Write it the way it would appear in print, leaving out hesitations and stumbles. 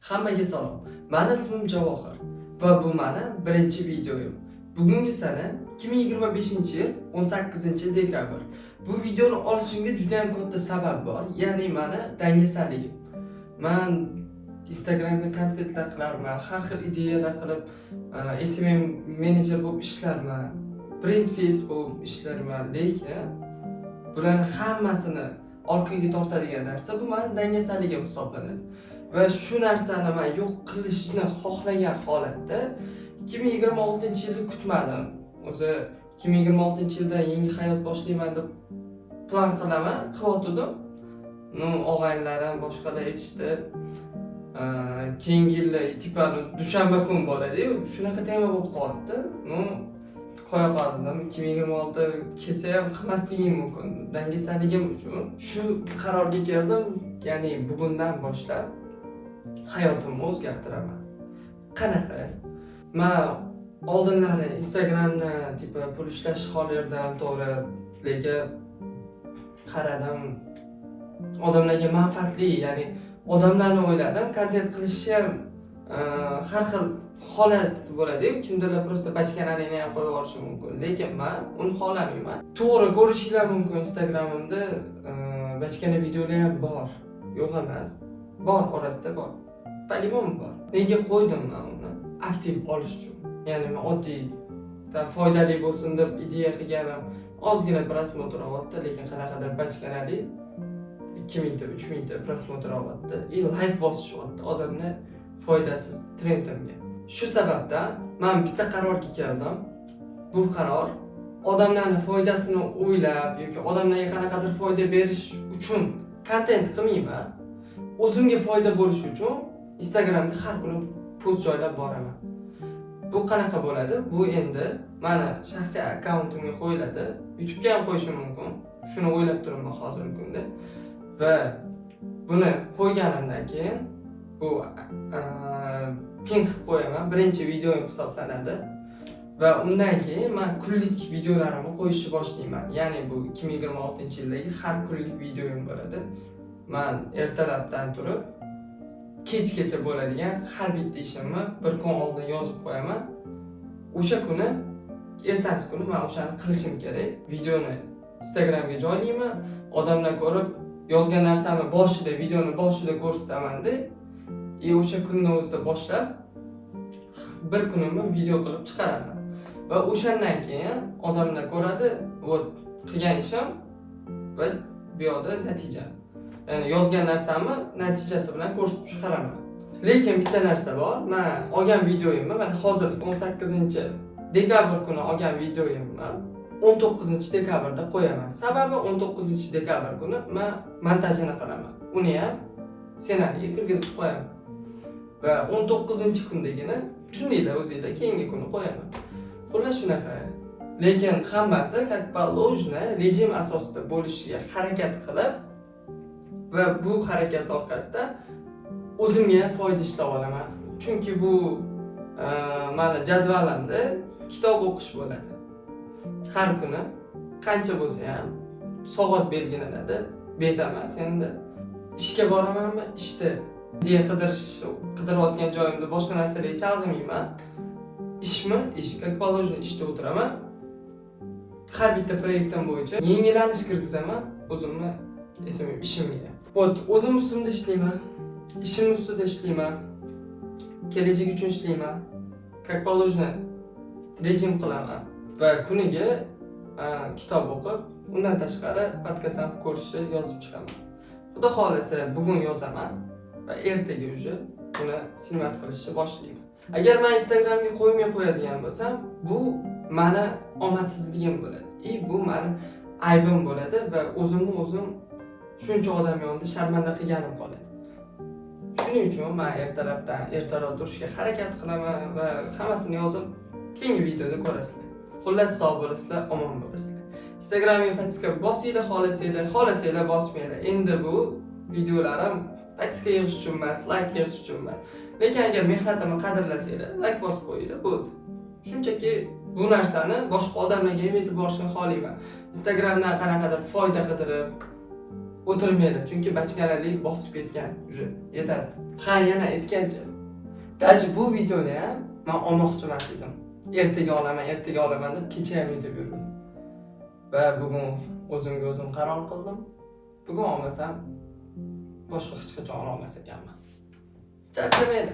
Hammaga salom. Mani ismim Javohir va bu mani birinchi videoyim. Bugungi sana 2025-yil 18 dekabr. Bu videoni olishimga juda ham katta sabab bor, ya'ni mani dangasaligim. Man Instagramga kontentlar qilarman, har xil ideyalar qilib, SMM menejer bo'lib ishlarman, brand face bo'lib ishlarman, lekin bularni hammasini orqaga tortadigan narsa bu mani dangasaligim hisoblanadi. Va shu narsani man yo'q qilishni xohlagan holatda 2026-yilni kutmadim. O'zi 2026-yilda yangi hayot boshlayman deb plan qilaman, qilyotgandim. Ну, og'aynilarim, boshqalar aytishdi. Keyingi yilda типа dushanba kun bo'ladi-yu, shunaqa tema bo'lib qolyapti. Ну, qo'ya qoldim. 2026 kelsa ham qilmasligim mumkin. Dangasaligim uchun shu qarorga keldim, ya'ni bugundan boshlab hayotimni o'zgartiraman. Qanaqa? Man oldinlari Instagramdan типа pul ishlashni xohlardim, to'g'ri, lekin qaradim, odamlarga manfaatli, ya'ni odamlarni o'yladim, kontent qilishni ham har xil holat bo'ladi-yu, kimdirlar просто bachkanalikni ham qo'yib yuborishi mumkin, lekin man uni xohlamayman. To'g'ri, ko'rishinglar mumkin, Instagramimda bachkana videolar ham bor, yo'q emas. Bor, orasida bor. По-любому bor. Nega qo'ydim man uni? Aktiv olish uchun. Ya'ni man oddiy там foydali bo'lsin deb ideya qilganim ozgina просмотр olyapti, lekin qanaqadir bachkanalik 2000 ta, 3000 ta просмотр olyapti и layk bosishyapti odamlar foydasiz trendimga. Shu sababdan man bitta qarorga keldim. Bu qaror odamlarni foydasini o'ylab yoki odamlarga qanaqadir foyda berish uchun kontent qilmayman. O'zimga foyda bo'lishi uchun Instagramga har kuni post joylab boraman. Bu qanaqa bo'ladi? Bu endi mani shaxsiy akkauntimga qo'yiladi. YouTube'ga ham qo'yishim mumkin. Shuni o'ylab turibman hozirgi kunda. Va buni qo'yganimdan keyin bu pin qilib qo'yaman. Birinchi videoyim hisoblanadi. Va undan keyin man kunlik videolarimni qo'yishni boshlayman. Ya'ni bu 2026-yildagi har kunlik videoyim bo'ladi. Man ertalabdan turib kechgacha bo'ladigan har bitta ishimni bir kun oldin yozib qo'yaman. O'sha kuni, ertasi kuni man o'shani qilishim kerak. Videoni Instagramga joylayman. Odamlar ko'rib, yozgan narsamni boshida, videoni boshida ko'rsataman-da. И o'sha kunni o'zida boshlab bir kunimni video qilib chiqaraman. Va o'shandan keyin odamlar ko'radi, вот qilgan ishim va bu yoqda natija. Ya'ni yozgan narsamni natijasi bilan ko'rsatib chiqaraman. Lekin bitta narsa bor. Man olgan videoyimni, mana hozir 18 dekabr kuni olgan videoyimni 19 dekabrda qo'yaman. Sababi 19 dekabr kuni man montajini qilaman. Uni ham ssenariyga kirgizib qo'yaman. Va 19 kundagini tushundinglar o'zinglar, keyingi kuni qo'yaman. Xullas, shunaqa. Lekin hammasi как положено rejim asosida bo'lishiga harakat qilib va bu harakat orqasida o'zimga ham foyda ishlab olaman. Chunki bu mani jadvalimda kitob o'qish bo'ladi. Har kuni qancha bo'lsa ham soat belgilanadi. Bet emas endi. Ishga boramanmi? Ishda ideya qidirayotgan joyimda boshqa narsalarga chalg'imayman. Ishmi? Ish. Как положено ishda o'tiraman. Har bitta proyektim bo'yicha yengillanish kirgizaman o'zimni SMM ishimga. Вот, o'zim ustimda ishlayman. Ishim ustida ishlayman. Kelajak uchun ishlayman. Как положено rejim qilaman va kuniga kitob o'qib, undan tashqari podkast ham ko'rishni yozib chiqaman. Xudo xohlasa, bugun yozaman va ertaga уже buni снимать qilishni boshlayman. Agar man Instagramga qo'ymay qo'yadigan bo'lsam, bu mani omadsizligim bo'ladi. И bu mani aybim bo'ladi va o'zimni o'zim shuncha odam yonida sharmanda qilganim qoladi. Shuning uchun man ertalabdan ertaroq turishga harakat qilaman va hammasini yozib, keyingi videoda ko'rasizlar. Xullas, sog' bo'lasizlar, omon bo'lasizlar. Instagramga подписка bosinglar xohlasanglar, xohlasanglar bosmanglar. Endi bu videolarim подписка yig'ish uchun emas, layk yig'ish uchun emas. Lekin agar mehnatimni qadrlasanglar, layk bosib qo'yinglar, bo'ldi. Shunchaki bu narsani boshqa odamlarga ham yetib borishini xohlayman. Instagramdan qanaqadir foyda qidirib, O'tirmanglar, chunki bachkanalik bosib ketgan уже, yetadi. Ha, yana aytgancha, даже bu videoni ham man olmoqchi emas edim. Ertaga olaman, ertaga olaman deb kecha ham aytib yurdim va bugun o'zimga o'zim qaror qildim: bugun olmasam, boshqa hech qachon ololmas ekanman. Charchamaydi.